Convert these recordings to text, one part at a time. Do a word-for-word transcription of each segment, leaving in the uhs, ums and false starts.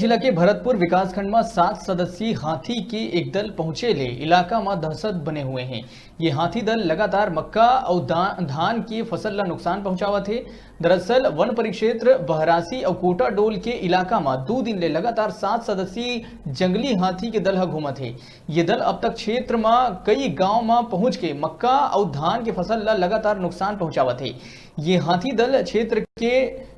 जिला के भरतपुर विकासखंड म सात सदस्यीय हाथी के एक दल पहुंचे ले इलाका म दहशत बने हुए हे। ये हाथी दल लगातार मक्का अउ दा-, धान के फसल ल नुकसान पहुंचावत हे। दरअसल वन परिक्षेत्र बहरासी अउ कोटाडोल के इलाका म दू दिन ले लगातार सात सदस्यीय जंगली हाथी के दल ह घूमत हे। ये दल अब तक क्षेत्र म कई गांव म पहुंच के मक्का अउ धान के फसल ल लगातार नुकसान पहुंचावत हे। ये हाथी दल क्षेत्र के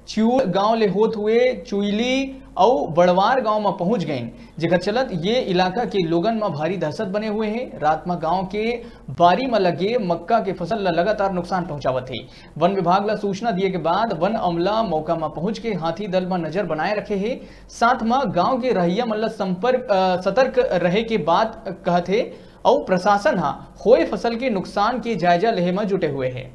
चिउड़ गांव ले होत हुए चुइली अउ बड़वार गांव म पहुंच गइन, जेकर चलत ये इलाका के लोगन म भारी दहशत बने हुए हे। रात म गांव के बारी म लगे मक्का के फसल ल लगातार नुकसान पहुंचावत हे। वन विभाग ल सूचना दिए के बाद वन अमला मौका म पहुंच के हाथी दल म नजर बनाए रखे हे, साथ म गांव के रहइया मन ल संपर्क, अ, सतर्क रहे के बात कहत हे अउ प्रशासन ह होए फसल के नुकसान के जायजा लेहे म जुटे हुए हे।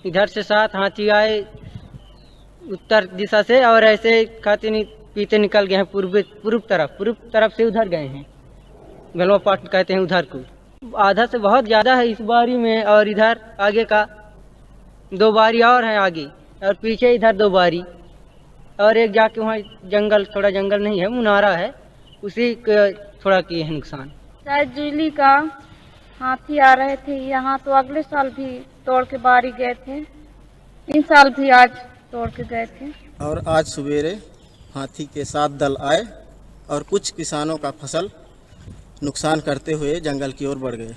इधर से सात हाथी आए उत्तर दिशा से और ऐसे खाते नहीं पीछे निकल गए हैं पूर्व, पूर्व तरफ, पूर्व तरफ से उधर गए हैं गलवा पाट कहते हैं उधर को। आधा से बहुत ज़्यादा है इस बारी में और इधर आगे का दो बारी और है आगे और पीछे इधर दो बारी और एक जाके वहाँ जंगल, थोड़ा जंगल नहीं है, मुनारा है, उसी को थोड़ा किए हैं नुकसान। शायद जुइली का हाथी आ रहे थे यहाँ, तो अगले साल भी तोड़ के बारी गए थे, इन साल भी आज तोड़ के गए थे। और आज सवेरे हाथी के सात दल आए और कुछ किसानों का फसल नुकसान करते हुए जंगल की ओर बढ़ गए।